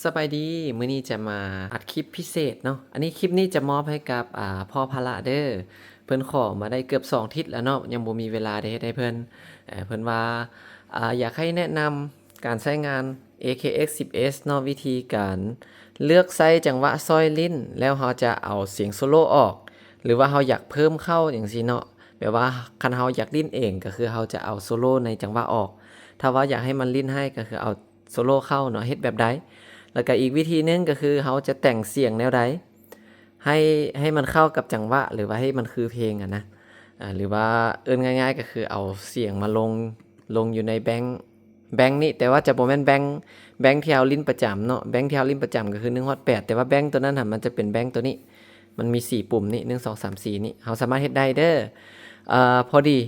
ສະບາຍດີ, ມື້ນີ້ຈະມາອັດຄລິບພິເສດເນາະ. ອັນນີ້ ຄລິບນີ້ຈະມອບໃຫ້ກັບ ອ່າ ພໍ່ພາລະເດີ. ເພິ່ນຂໍມາໄດ້ເກືອບສອງທິດແລ້ວເນາະ, ຍັງບໍ່ມີເວລາໄດ້ເຮັດໃຫ້ເພິ່ນ. ເອີ ເພິ່ນວ່າ ອ່າ ຢາກໃຫ້ແນະນຳການໃຊ້ງານ ເອ ເຄ ເອັກ ສິບເອັດເນາະ, ວິທີການເລືອກໃຊ້ຈັງຫວະຊອຍຫຼິ້ນ ແລ້ວເຮົາຈະເອົາສຽງໂຊໂລອອກ ຫຼືວ່າເຮົາຢາກເພີ່ມເຂົ້າຈັ່ງຊີ້ເນາະ. ແບບວ່າຄັນເຮົາຢາກຫຼິ້ນເອງ ກໍຄືເຮົາຈະເອົາໂຊໂລໃນຈັງຫວະອອກ, ຖ້າວ່າຢາກໃຫ້ມັນຫຼິ້ນໃຫ້ ກໍຄືເອົາ ໂຊໂລເຂົ້າເນາະ, ເຮັດແບບໃດ? ແລ້ວກະອີກວິທີໜຶ່ງກໍຄືເຮົາຈະແຕ່ງສຽງແນວໃດ ໃຫ້ ໃຫ້ມັນເຂົ້າກັບຈັງຫວະ ຫຼືວ່າໃຫ້ມັນຄືເພງຫັ້ນນະ. ອາ ຫຼືວ່າເອີ້ນງ່າຍໆກໍຄືເອົາສຽງມາລົງ ລົງຢູ່ໃນແບັງ ແບັງນີ້, ແຕ່ວ່າຈະບໍ່ແມ່ນແບັງ ແບັງທີ່ເຮົາຫຼິ້ນປະຈຳເນາະ. ແບັງທີ່ເຮົາຫຼິ້ນປະຈຳກໍຄືໜຶ່ງຮອດແປດ, ແຕ່ວ່າແບັງຕົວນັ້ນຫັ້ນ ມັນຈະເປັນແບັງຕົວນີ້, ມັນມີສີ່ປຸ່ມນີ້ ໜຶ່ງ ສອງ ສາມ ສີ່ ນີ້. ເຮົາສາມາດເຮັດໄດ້ເດີ. ເອີ ພໍດີ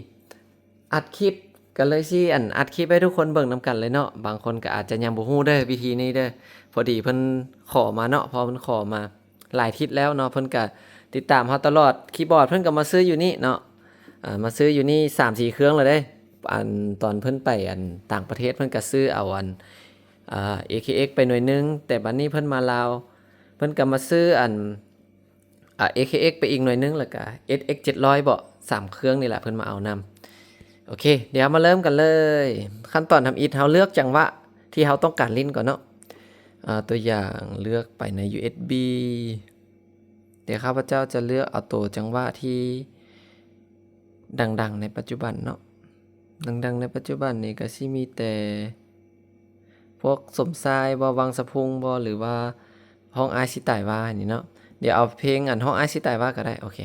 ອັດຄລິບ ກໍເລີຍຊິ ອັນ ອັດຄລິບໃຫ້ທຸກຄົນເບິ່ງນຳກັນເລີຍເນາະ. ບາງຄົນກໍອາດຈະຍັງບໍ່ຮູ້ເດີ ວິທີນີ້ເດີ. ພໍດີເພິ່ນຂໍມາເນາະ, ເພາະເພິ່ນຂໍມາຫຼາຍທິດແລ້ວເນາະ, ເພິ່ນກໍຕິດຕາມເຮົາຕະຫຼອດ. ຄີບອດເພິ່ນກໍມາຊື້ຢູ່ນີ້ເນາະ, ເອີ ມາຊື້ຢູ່ນີ້ສາມສີ່ເຄື່ອງແລ້ວເດ້. ອັນ ຕອນເພິ່ນໄປ ອັນ ຕ່າງປະເທດ ເພິ່ນກໍຊື້ເອົາ ອັນ ເອີ ເອ ເຄ ເອັກ ໄປໜ່ວຍໜຶ່ງ, ແຕ່ບັດນີ້ເພິ່ນມາລາວ ເພິ່ນກໍມາຊື້ ອັນ ອາ ເອ ເຄ ເອັກ ໄປອີກໜ່ວຍໜຶ່ງ, ແລ້ວກະ ເອສ ເອັກ ເຈັດຮ້ອຍ ເບາະ ສາມເຄື່ອງນີ້ແຫຼະ ເພິ່ນມາເອົານຳ. ໂອເຄ ດຽວເຮົາມາເລີ່ມກັນເລີຍ. ຂັ້ນຕອນທຳອິດ ເຮົາເລືອກຈັງຫວະທີ່ເຮົາຕ້ອງການຫຼິ້ນກ່ອນເນາະ. ອາ ຕົວຢ່າງ ເລືອກໄປໃນ ຢູ ເອສ ບີ ແຕ່ຂ້າພະເຈົ້າຈະເລືອກເອົາໂຕຈັງຫວະທີ່ດັງໆໃນປັດຈຸບັນເນາະ. ດັງໆໃນປັດຈຸບັນນີ້ກໍຊິມີແຕ່ພວກສົມຊາຍບໍ ວັງສະພຸງບໍ ຫຼືວ່າຮ້ອງອ້າຍຊິຕາຍວ່ານີ້ເນາະ. ດຽວເອົາເພງ ອັນ ຮ້ອງອ້າຍຊິຕາຍວ່າກໍໄດ້. ໂອເຄ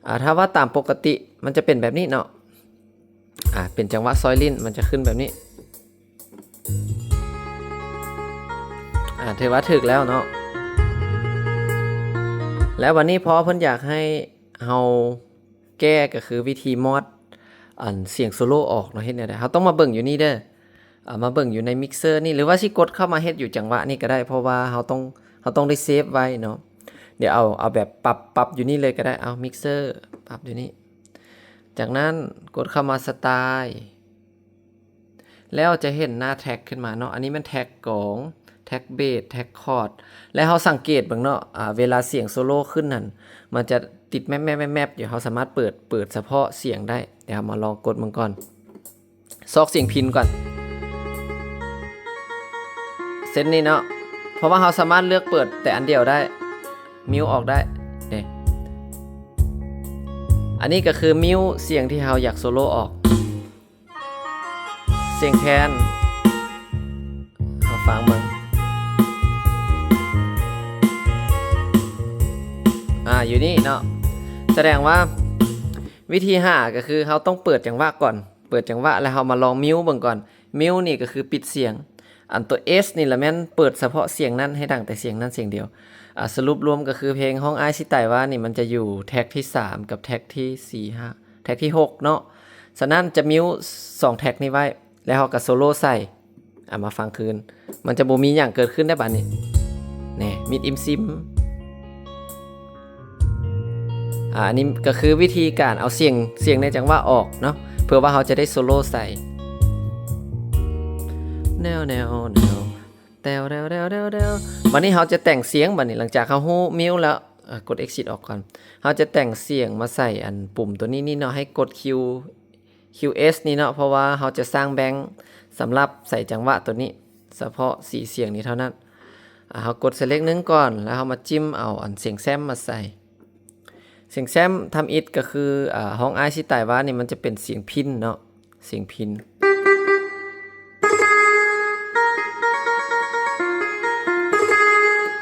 ອາ ຖ້າວ່າຕາມປົກກະຕິມັນຈະເປັນແບບນີ້ເນາະ. ອາ ເປັນຈັງຫວະຊອຍຫຼິ້ນ ມັນຈະຂຶ້ນແບບນີ້. ອາ ຖືວ່າຖືກແລ້ວເນາະ. ແລ້ວບັດນີ້ພໍເພິ່ນຢາກໃຫ້ເຮົາ ແກ້ກໍຄືວິທີມອດ ອັນ ສຽງໂຊໂລອອກເນາະ. ເຮັດແນວໃດ? ເຮົາຕ້ອງມາເບິ່ງຢູ່ນີ້ເດີ. ເອົາມາເບິ່ງຢູ່ໃນມິກເຊີນີ້ ຫຼືວ່າຊິກົດເຂົ້າມາເຮັດຢູ່ຈັງຫວະນີ້ກໍໄດ້ ເພາະວ່າເຮົາຕ້ອງ ເຮົາຕ້ອງໄດ້ເຊບໄວ້ເນາະ. ດຽວເອົາ ເອົາແບບປັບ ປັບຢູ່ນີ້ເລີຍກໍໄດ້. ເອົາມິກເຊີປັບຢູ່ນີ້. ຈາກນັ້ນກົດເຂົ້າມາສະຕາຍ ແລ້ວຈະເຫັນໜ້າແທຣັກຂຶ້ນມາເນາະ. ອັນນີ້ແມ່ນແທຣັກກອງ ແທຣັກເບສ ແທຣັກຄອດ ແລ້ວເຮົາສັງເກດເບິ່ງເນາະ ອາ ເວລາສຽງໂຊໂລຂຶ້ນຫັ້ນ ມັນຈະຕິດແມັບໆໆໆຢູ່. ເຮົາສາມາດເປີດ ເປີດສະເພາະສຽງໄດ້. ດຽວເຮົາມາລອງກົດເບິ່ງກ່ອນ ຊອກສຽງພິນກ່ອນ ເຊັ່ນນີ້ເນາະ. ເພາະວ່າເຮົາສາມາດເລືອກເປີດແຕ່ອັນດຽວໄດ້ ມິວອອກໄດ້ເດ້. ອັນນີ້ກໍຄືມິວສຽງທີ່ເຮົາຢາກໂຊໂລອອກ. ສຽງແຄນ ເຮົາຟັງເບິ່ງ ອາ ຢູ່ນີ້ເນາະ. ສະແດງວ່າວິທີຫ້າກໍຄືເຮົາຕ້ອງເປີດຈັງຫວະກ່ອນ ເປີດຈັງຫວະແລ້ວເຮົາມາລອງມິວເບິ່ງກ່ອນ. ມິວນີ້ກໍຄືປິດສຽງ. ອັນຕົວເອສນີ້ລະແມ່ນເປີດສະເພາະສຽງນັ້ນໃຫ້ດັງແຕ່ສຽງນັ້ນສຽງດຽວ. ອາ ສະຫຼຸບລວມກໍຄືເພງຮ້ອງອ້າຍຊິຕາຍວ່ານີ້ ມັນຈະຢູ່ແທຣັກທີສາມກັບແທຣັກທີສີ່ ຫ້າ ແທຣັກທີຫົກເນາະ. ສະນັ້ນຈະມິວສອງແທຣັກນີ້ໄວ້ ແລ້ວເຮົາກໍໂຊໂລໃສ່. ອາ ມາຟັງຄືນ ມັນຈະບໍ່ມີຫຍັງເກີດຂຶ້ນໄດ້ບາດນີ້. ແນ່ ມິດອິມຊິມ. ອາ ອັນນີ້ກໍຄືວິທີການເອົາສຽງ ສຽງໃນຈັງຫວະອອກເນາະ ເພື່ອວ່າເຮົາຈະໄດ້ໂຊໂລໃສ່. ແນວ ແນວ ແນວ ແຕ່ວ ແດວ ແດວ ແດວ ແດວ. ບາດນີ້ເຮົາຈະແຕ່ງສຽງ. ບາດນີ້ຫຼັງຈາກເຮົາຮູ້ມິວແລ້ວ ເອີ ກົດເອັກຊິດອອກກ່ອນ. ເຮົາຈະແຕ່ງສຽງມາໃສ່ອັນປຸ່ມຕົວນີ້ນີ້ເນາະ ໃຫ້ກົດຄິວ ຄິວເອສນີ້ເນາະ ເພາະວ່າເຮົາຈະສ້າງແບັງສຳລັບໃສ່ຈັງຫວະຕົວນີ້ ສະເພາະສີ່ສຽງນີ້ເທົ່ານັ້ນ. ອາ ເຮົາກົດໃສ່ເລກໜຶ່ງກ່ອນ ແລ້ວເຮົາມາຈິ້ມເອົາອັນສຽງແຊມມາໃສ່. ສຽງແຊມທຳອິດກໍຄື ອາ ຮ້ອງອ້າຍຊິຕາຍວ່ານີ້ ມັນຈະເປັນສຽງພິນເນາະ ສຽງພິນ.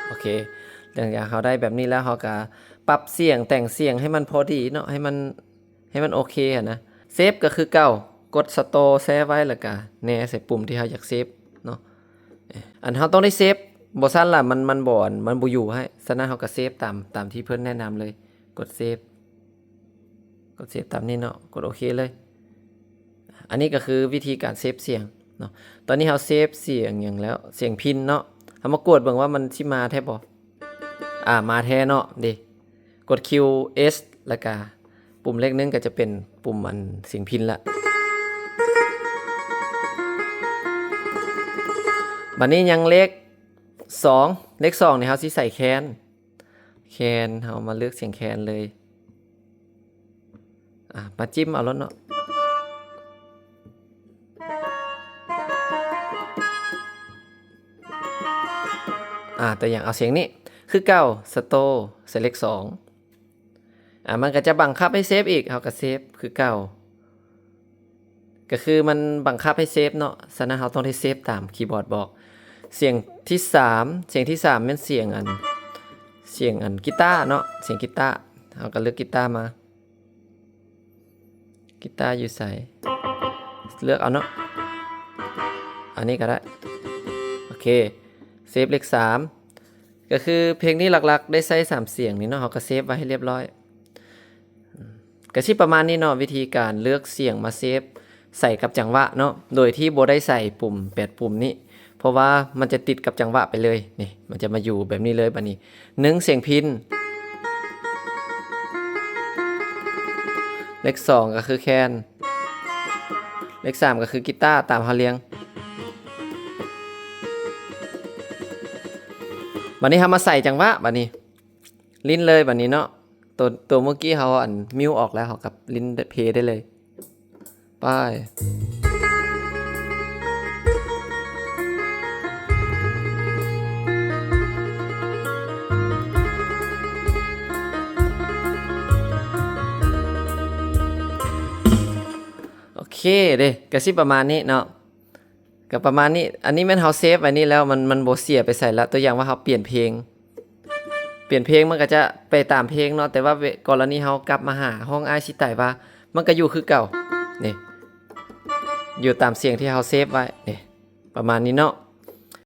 ໂອເຄ ຫຼັງຈາກເຮົາໄດ້ແບບນີ້ແລ້ວ ເຮົາກໍປັບສຽງ ແຕ່ງສຽງໃຫ້ມັນພໍດີເນາະ ໃຫ້ມັນ ໃຫ້ມັນໂອເຄຫັ້ນນະ. ເຊບກໍຄືເກົ່າ ກົດສະໂຕແຊ່ໄວ້ ແລ້ວກະແນໃສ່ປຸ່ມທີ່ເຮົາຢາກເຊບເນາະ. ອັນເຮົາຕ້ອງໄດ້ເຊບ ບໍ່ຊັ້ນລະມັນ ມັນບໍ່ ມັນບໍ່ຢູ່ໃຫ້. ສະນັ້ນເຮົາກໍເຊບຕາມ ຕາມທີ່ເພິ່ນແນະນຳເລີຍ. ກົດເຊບ ກົດເຊບຕາມນີ້ເນາະ ກົດໂອເຄເລີຍ. ອັນນີ້ກໍຄືວິທີການເຊບສຽງເນາະ. ຕອນນີ້ເຮົາເຊບສຽງຫຍັງແລ້ວ? ສຽງພິນເນາະ. ເຮົາມາກວດເບິ່ງວ່າມັນຊິມາແທ້ບໍ່? ອາ ມາແທ້ເນາະເດ. ກົດຄິວເອສ ແລ້ວກະປຸ່ມເລກໜຶ່ງກໍຈະເປັນປຸ່ມອັນສຽງພິນລະ. ບາດນີ້ຍັງເລກ ສອງ ເລກສອງນີ້ເຮົາຊິໃສ່ແຄນ ແຄນ ເຮົາມາເລືອກສຽງແຄນເລີຍ ອາ ມາຈິ້ມເອົາໂລດເນາະ ອາ ຕົວຢ່າງເອົາສຽງນີ້ຄືເກົ່າ ສະໂຕ ໃສ່ເລກສອງ ອາ ມັນກໍຈະບັງຄັບໃຫ້ເຊບອີກ ເຮົາກໍເຊບຄືເກົ່າ ກໍຄືມັນບັງຄັບໃຫ້ເຊບເນາະ ສະນັ້ນເຮົາຕ້ອງໄດ້ເຊບຕາມຄີບອດບອກ. ສຽງທີສາມ ສຽງທີສາມແມ່ນສຽງອັນ ສຽງອັນກີຕາເນາະ ສຽງກີຕາ ເຮົາກໍເລືອກກີຕາມາ ກີຕາຢູ່ໃສ ເລືອກເອົາເນາະ ອັນນີ້ກໍໄດ້ ໂອເຄ ເຊບເລກສາມ ກໍຄືເພງນີ້ຫຼັກໆໄດ້ໃຊ້ສາມສຽງນີ້ເນາະ ເຮົາກໍເຊບໄວ້ໃຫ້ລຽບລ້ອຍ ກໍຊິປະມານນີ້ເນາະ ວິທີການເລືອກສຽງມາເຊບໃສ່ກັບຈັງຫວະເນາະ ໂດຍທີ່ບໍ່ໄດ້ໃສ່ປຸ່ມແປດປຸ່ມນີ້ ເພາະວ່າມັນຈະຕິດກັບຈັງຫວະໄປເລີຍ ນີ້ ມັນຈະມາຢູ່ແບບນີ້ເລີຍ ບາດນີ້ ໜຶ່ງ ສຽງພິນ ເລກສອງ ກໍຄືແຄນ ເລກສາມ ກໍຄືກີຕາ ຕາມເຮົາລຽງ ບາດນີ້ເຮົາມາໃສ່ຈັງຫວະ ບາດນີ້ ຫຼິ້ນເລີຍບາດນີ້ເນາະ ໂຕ ໂຕເມື່ອກີ້ເຮົາອັນມິວອອກແລ້ວ ເຮົາກັບຫຼິ້ນເພໄດ້ເລີຍ ໄປ ໂອເຄເດ້ ກະຊິປະມານນີ້ເນາະ ກະປະມານນີ້ ອັນນີ້ແມ່ນເຮົາເຊບໄວ້ນີ້ແລ້ວ ມັນ ມັນບໍ່ເສຍໄປໃສລະ ຕົວຢ່າງວ່າເຮົາປ່ຽນເພງ ປ່ຽນເພງມັນກໍຈະໄປຕາມເພງເນາະ ແຕ່ວ່າເວ ກໍລະນີເຮົາກັບມາຫາຫ້ອງອ້າຍຊິຕາຍວ່າ ມັນກໍຢູ່ຄືເກົ່າ ນີ້ ຢູ່ຕາມສຽງທີ່ເຮົາເຊບໄວ້ ນີ້ ປະມານນີ້ເນາະ.